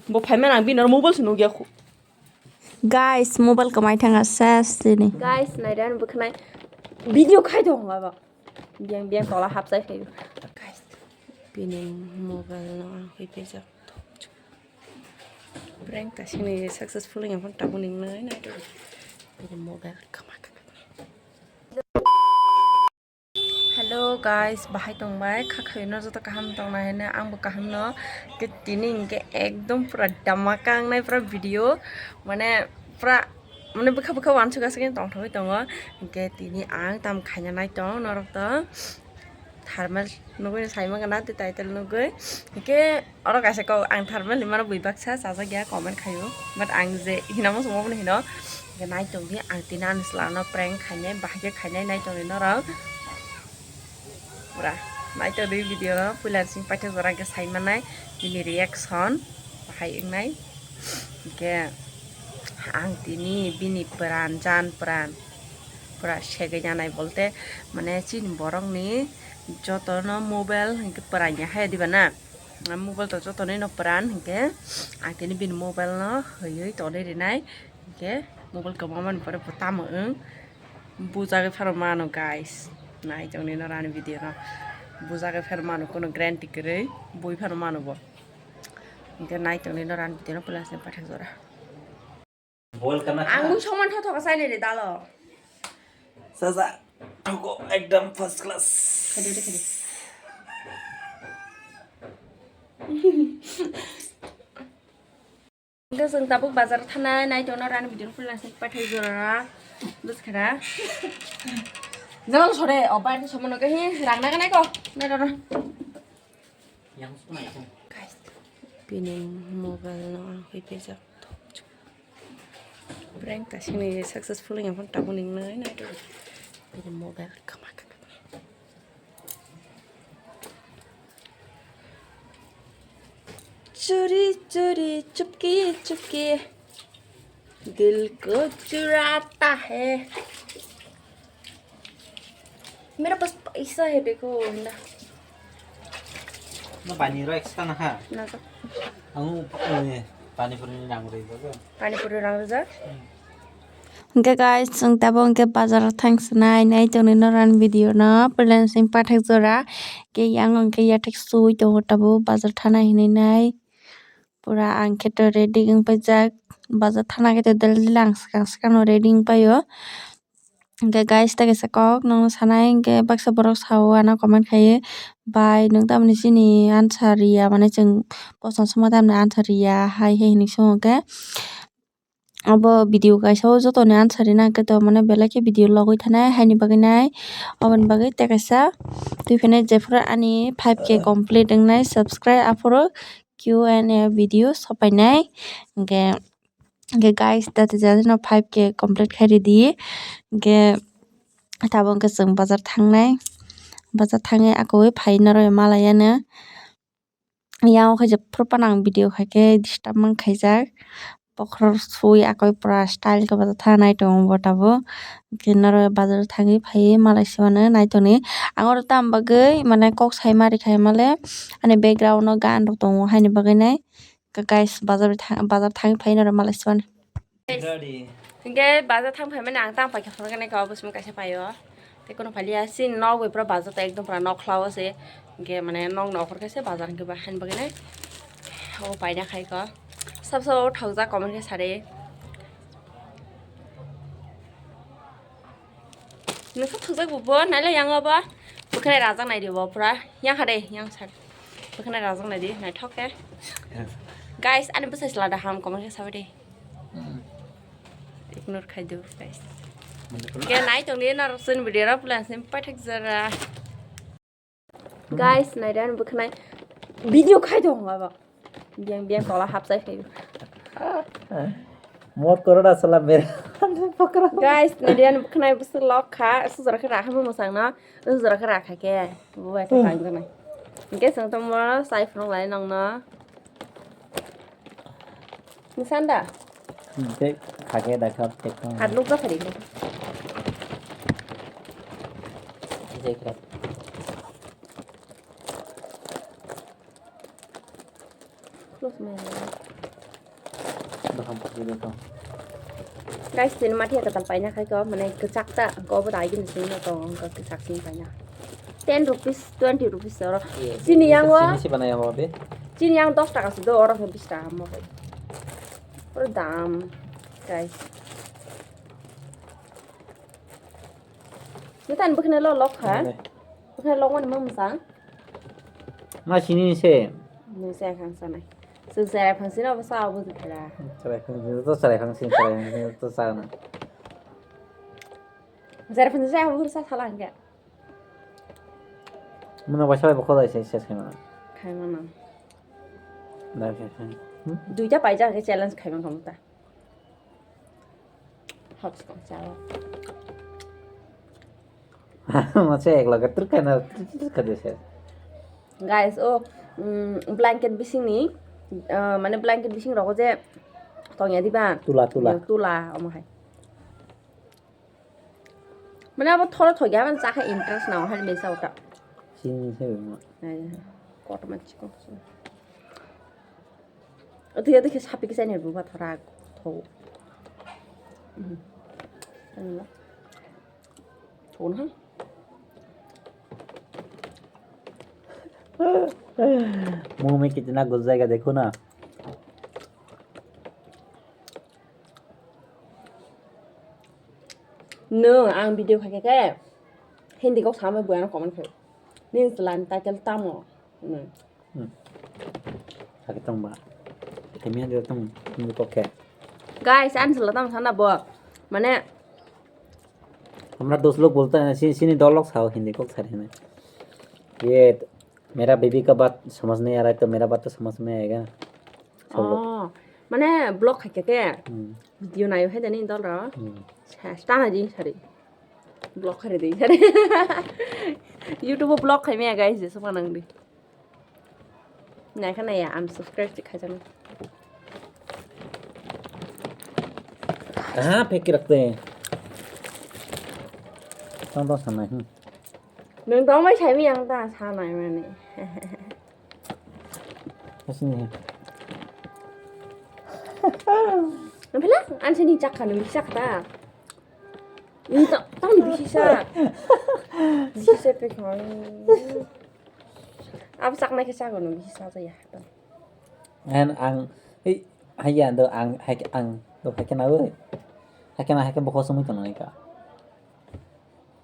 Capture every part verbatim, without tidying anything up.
Bo phaimani ang bini oro mobile se nukya khu. Guys, mobile kwmai thangkha ses tini. Guys, naidi ani bwkhwnai video khai tongo abo. Biyang biyang tola hapsai phaio. Guys, bini mobile no ang hoi phaijak. Prank ta sini successful wngya phone tabuk ning nai nai. Bini mobile kwma kwma. Hello guys, bahai tongbai, kha khayo no joto kaham tongna hene, ang bo kaham no. Ke tini hingke ekdom pura dhamaka wngnai pura video, mane pura, mane bwkha bwkha wansuk asuk tongthogwi tongo. Hingke tini ang tam khaina nai tong norok to thermal nugwi sai mangana tei title nugwi. Hingke oro kaisa kok ang thermal ni mano bui baksa chajak ya comment khaio, but ang je hinamo songmo hino. Hingke nai tongdi ang tini ani chwla no prank khainai, bahai khe khainai nai tongdi norok. Pura nai tongdi video no puila sing paithak jora hingke sai manai bini reaction bahai wngnai. Hingke ang tini bini pran, jan pran pura segwi janai bolte, mane chini borok ni joto no mobile hingke pran ya hai diba na. Mobile to joto ni no pran hingke ang tini bini mobile no hoi hoi tonwi rinai. Hingke mobile kwmamani pore bo tamo wng bujagwi phano mano guys. Nai tongni no rani video no bujagwi phano mano, kono guarantee kwrwi bui phano mano bo. Hingke nai tongni no rani video no puila sini paithak jora. Ang mui soman thothoka saini de dalo. Sasa, thoko ekdom first class. Khadi de khadi. Hingke chwng tabuk bazar thanai nai tongno rani video puila sini paithak jora. Bwskara. Jalo sore, o bai soman no ke hi rang na nai ko. Nai roro. Guys, bini mobile no ang hoi phaijak. Prank ta sini successful wngya phone tabuk ning nai nai. Bini mobile kwma kwma. Chori chori chupki chupki. दिल को चुराता है। मेरे पास पैसा है, देखो ना। Na pani ro eksa na ha. Na to. Ang pani puri ni nang ri ba. Pani puri nang ri ja. Hingke guys, chwng tabuk hingke bazar thang swnai nai tongni norani video no plan sing pathak jora. Ke yang hingke yathek sui tongo tabuk bazar thana hinui nai. Pura ang khe to ready wng paijak, bazar thana khe to daily lang swkang swkang no ready wng paio. Hingke guys, ta kaisa kok nongno sanai hingke baksa borok sao ano comment khaiwi, "Bai, nwng tamoni chini answer riya, mane chwng bosong songma tamoni answer riya," hai hai hinwi songkhe. Obo video kaisa o jotoni answer rina hwnkhe to mane belai khe video logwi thanai haini bagwi nai. Oboni bagwi tei kaisa twi phano jephuru ani five K complete wngnai subscribe aphuru Q and A video sopainai. Hwnkhe, hwnkhe guys, dati jati no five K complete khai ridi. Hwnkhe tabuk hwnkhe chwng bazar thangnai. Bazar thangwi akwui phai noroi malai ano. Yang o khe jephuru phano ang video khai khe disturb man khaijak. Bokhorok sui akoi pura style khe bwtha nai tongo bo tabuk. Hwnkhe noro bazar thangwi phaiwi malai se mano nai tongni. Ang oro tamo bagwi mane kok sai ma rikha himale ani background o gan rok tongo haini bagwi nai. Guys, bazar thang-, bazar thangwi phai noro malai se mano. Ready. Hingke bazar thang phaimani ang tang paikha phano khe naikha obo simi kaisa paio. Tei kono phalia chini nok bai pura bazar ta ekdom pura nokhlao se. Hingke mane nok nokhor khe se bazar hingke ba hani bagwi nai. Obo paina khai kho. Sab sabo thokjak comment khe sari. Nokha thokjak bo bo naila yang obo. Bwkhwnai rajak nai di bo pura. Yang kha de yang sar. Bwkhwnai rajak nai di naithok khe. Guys, ani bwsai chwla da ham comment khe sabai de. Ignore khai do, guys. Ke nai tong di norok chini video rok plan sim paithak jora. Guys, nai dan bwkhwnai video khai do hwnga ba. Biyang biyang tola hapsai phaio. Mot korona sala ber. Guys, nai dan bwkhwnai bwswk lok kha, sujara khe rakha mo mwsang no, sujara khe rakha khe. Bo bai khe tang jana. Hingke chwng tongmo sai phunuk lai nongno. Nuksan da? Tei khake da kha tek tong. Hat nukjak phari khe. Jai kha. Close my eyes. Dokan pokri dokan. Guys, tini mathi katal paina khai ko, mane kwchak ta, ko bo dai gini sini no tongo, ko kwchak sini paina. Ten rupees, twenty rupees oro. Chini yang o. Chini si banai ho be. Chini yang dos taka se do, oro khe bis taka mo. Pura dam, guys. Ni tan bwkhne lo lok kha. Bwkhne lok mani ma mwsang. Ma sini se. Ni se khang sanai. Sing se khang sini abo sa abo dikhala. Sarai khang sini to sarai khang sini sarai khang sini to sa na. Zara phun sa abo sa sala hangke. Muna ba sabai bokho dai se se khana. Khai mana. Dai se se. Duita paija ke challenge khai man kamu ta. Hapskong chao. Masa ek lage truk kana truk kana se. Guys, oh, mm, blanket bising ni, eh, mane blanket bising rogo je tongya diba? Tula, tula. Tula, omo hai. Mane abo thoro thogya, mane chakha interest nang hai mesa uta. Sini se ma. Kotor ma chikon. Ote ote khe sapi kisa ni buba thora tho. Thon ha. मुंह में कितना घुस जाएगा देखो ना। No, ang video khaikhe khe Hindi kok sama buano comment khe. Nin selan title tamo. Hmm. Sakit tong ba. Kami ada tong ini kok khe. Guys, an sela tamo sana bo. Mane हमरा दोस्त लोग बोलता है, सी-, सीनी दो लोग साओ हिंदी को सारे में। ये मेरा बीबी का बात समझ नहीं आ रहा है, तो मेरा बात तो समझ में आएगा। सब लोग। Oh, mane vlog khai khe khe. Hmm. Video nayo hai dani dol ro. Hmm. Sa, stana jing sari. Vlog khai de sari. YouTube vlog khai me guys, je sama nang di. Nai kha nai ya, unsubscribe se khaijak nai. कहाँ फेंक के रखते हैं? Tong tong sanai, hmm. Nung tong bai sai mi ang ta sanai mani. Asini. Nang phela, an sini chak kha nung chak ta. Nung ta, tong ni bisi sa. Bisi sa pe kha. Abo chaknai khe chago nung bisi sa ya. Ang, ang, ei, haiya do ang, hai, ang, do hai khe na oi. Hai khe na, hai khe bokho sumui tongo nai ka.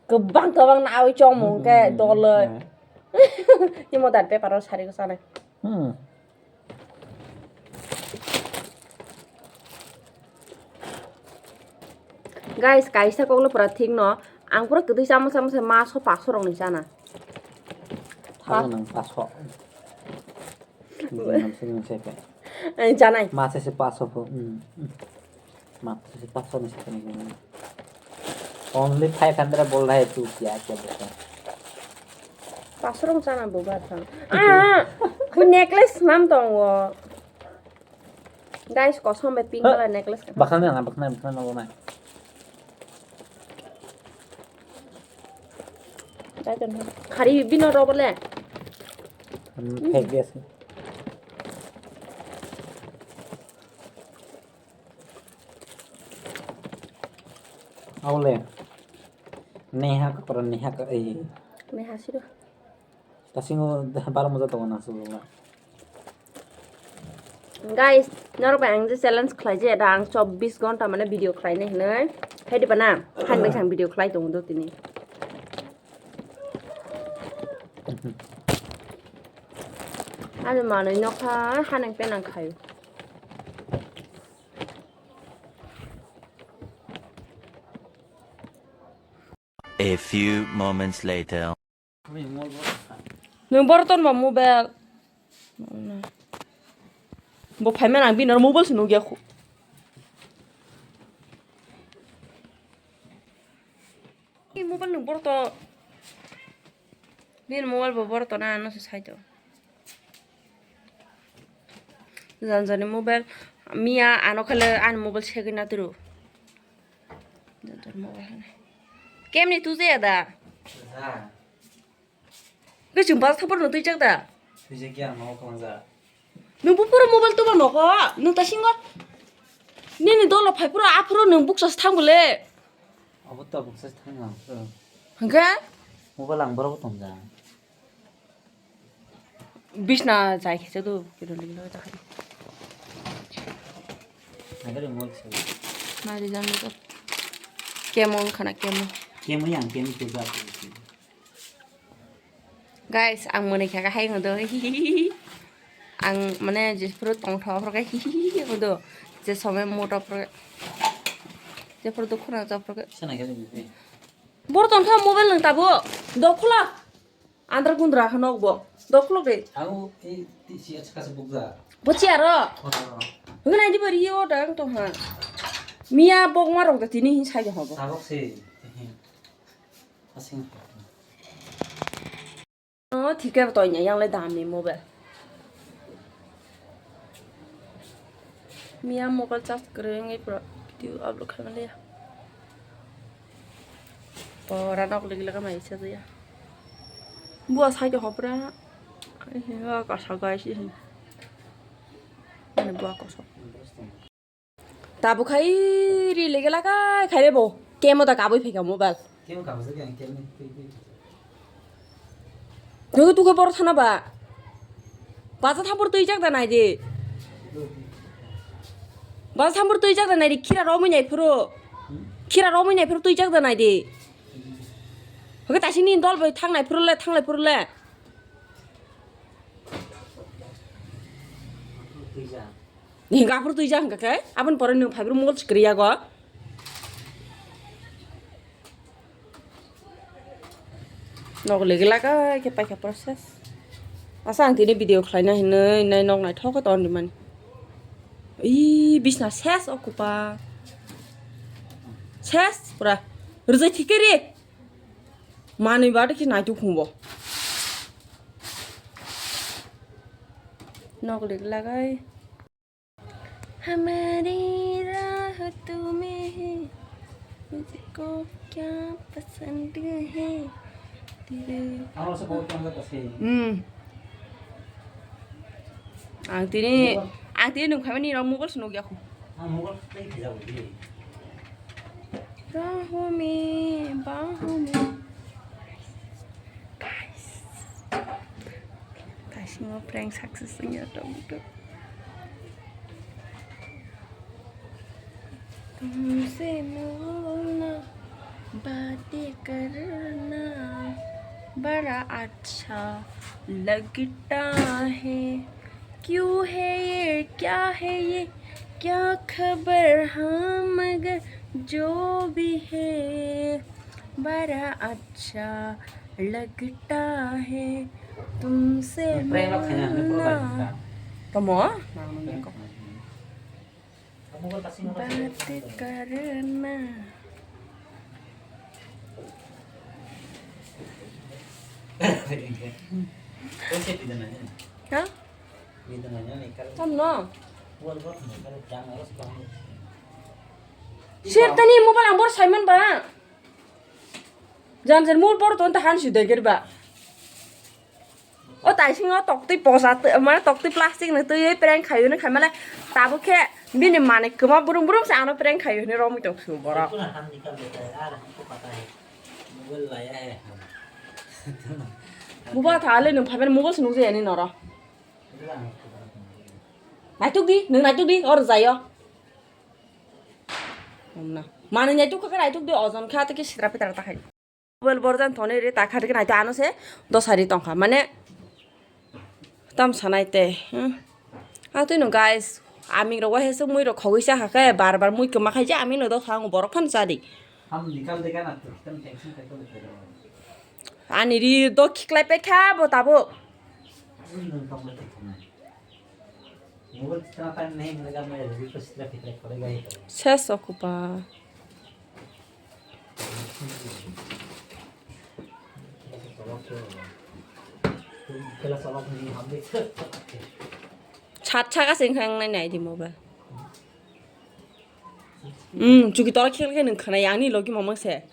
Kwbang kwbang na awi chomung khe doloi. Hmm. Imo dan paper o sari ko sanai. Hmm. Guys, kaisa kokno pura thik no. Ang pura kwtwi chama chama se ma so paso rok ni chana. Thango nang paso. Nang sini se pe. Ai, janai. Ma se se paso po. Hmm. Ma se se paso ni se pe. Only five hundred bol raha hai tu kya kya bol raha hai. Paso rok chana bo ba thang. Ah, bu necklace nam tongo. Guys, kosom bai pink color necklace ka. Bakhan na, bakhan na, bakhan na, bakhan na. Khari bino robo le. Hmm, fake gas. Aw le. Neha ka pura, neha ka, eh. Neha siro. Tasingo baro moja tongo na sujuma. Guys, norok bai ang je challenge khlai je da, ang chobbish ghonta mane video khlai nai hinwi. Hai diba na? Hai nai sang video khlai tongo do tini. Ani manwi nokha hanang penang khai. A few moments later. Nwng borok ton ba mobile. Bo phaima nang bini oro mobile se nukya khu. Bini mobile nwng borok to. Bini mobile bo borok to na ano se sai to. Janjani mobile miya ano khale ani mobile segwi na turu. Janjani mobile hwnwi. Kemni tujaya da? Kwchwng bazar thapar no twijak da? Twijak ya, no khlangja. Nwng bupura mobile tuba nokho, nwng ta singo. Nini dolo phai phuru aphuru nwng buksa se thang bole. Abo to buksa se thang ang phuru. Hwnkhe? Mobile ang borok tong ja. Bisna jai khe chadu, kiro liglo ta. Nagari mol se. Nari jang to. Kemo khana kemo. Kemo yang kemo tu ba. Guys, ang mwnwi kha khe hai hwndo. Ang mane jephuru tongthogo aphuru khe hihihi hwndo. Je somoi moto aphuru khe. Jephuru dukhu nang aphuru khe. Sana khe bibi. Boro tongkha mobile nang tabo. Dokhulok. Andra gundra khe nokbo. Dokhulok de. Ang ei ti si acha kasa bukja. Bo chi aro. Ora. Hwnai di bari yo dang tongha. Miya bok ma rok da tini hin sai hobo. Tabok se. Asing. Oh, thik khe toina yang le dam ni mobile. Miya mobile charge kwrwi wngwi pura video upload khaimani ya. Pora nok ligi laga mai sa ya. Bua sai de hopra. Ai, kasa gai si. Ani bua koso. Tabuk khai ri lege lagai khai re bo. Kemo da kabui phaikha mobile. Kemo kabui se kemo, kemo, kemo. Nungkhe tukhe boro thana ba. Baja thampur twijak da nai di. Baja thampur twijak da nai di. Khira romwi nai phuru. Khira romwi nai phuru twijak da nai di. Hwkhe taisini dol bai thang nai phuru le, thang nai phuru le. Twijak. Ni gafur twijak hwnkha khe, aboni pore nwng phaibrwk mol sikriya go. Nok ligi laga khe paikha process. Asa ang tini video khlaina hinwi nai nok naithok khe ton rimani. Ii, bisna ses o kupa. Ses pura. Rwjai thikhe ri. Manwi ba khe naituk khungbo. Nok ligi lagai. हमारी राह तुम्हें है, मुझको क्या पसंद है, तेरे Hmm. Ang tini, ang tini nung khamani rok mobile se nukya khu. Ang mobile play khe jago di. Bahu me, bahu me. Guys. Kaisingma prank success wngya tongkha. तुमसे मिलना, बातें करना बड़ा अच्छा लगता है। क्यों है ये, क्या है ये, क्या खबर, हाँ, मगर जो भी है, बड़ा अच्छा लगता है तुमसे मिलना। Tamo? बात करना। Ha? Tam no. Sir tani mobile ang bor Simon ba. Jan jan mul bor ton ta han su degir ba. O taisingo toktwi posa twi, mane toktwi plastic ni twiwi prank khaio hinwi khaimale tabuk khe bini manwi kwma brum brum se ano prank khaio hinwi romwi tong su borok. Buba thale nwng phaiban mobile se nukjaya ni noro. Naituk di, nwng naituk di, o rwjaio. Omna. Manwi naituk kha khe naituk di, ojon kha tei khe sitra pitra ta khai. Mobile borjan thoni ri ta kha tei khe naituk ano se dosari tong kha. Mane tam sanai tei. Hmm. A twi no guys, aming rok wahe se mui rok khogwi cha kha khe bar bar mui kwma khai je aming no dosa ang borok phan cha di. Ham nikal de kana tu, tam tension khai ko de. Ani ri do khiklai pe kha bo tabo. Nwng tong le thik nai. Ses o kupa. Sat saka sing khang nai nai di mobile. Hmm, chuki tora khel khe nwng khna yang ni logi mamang se.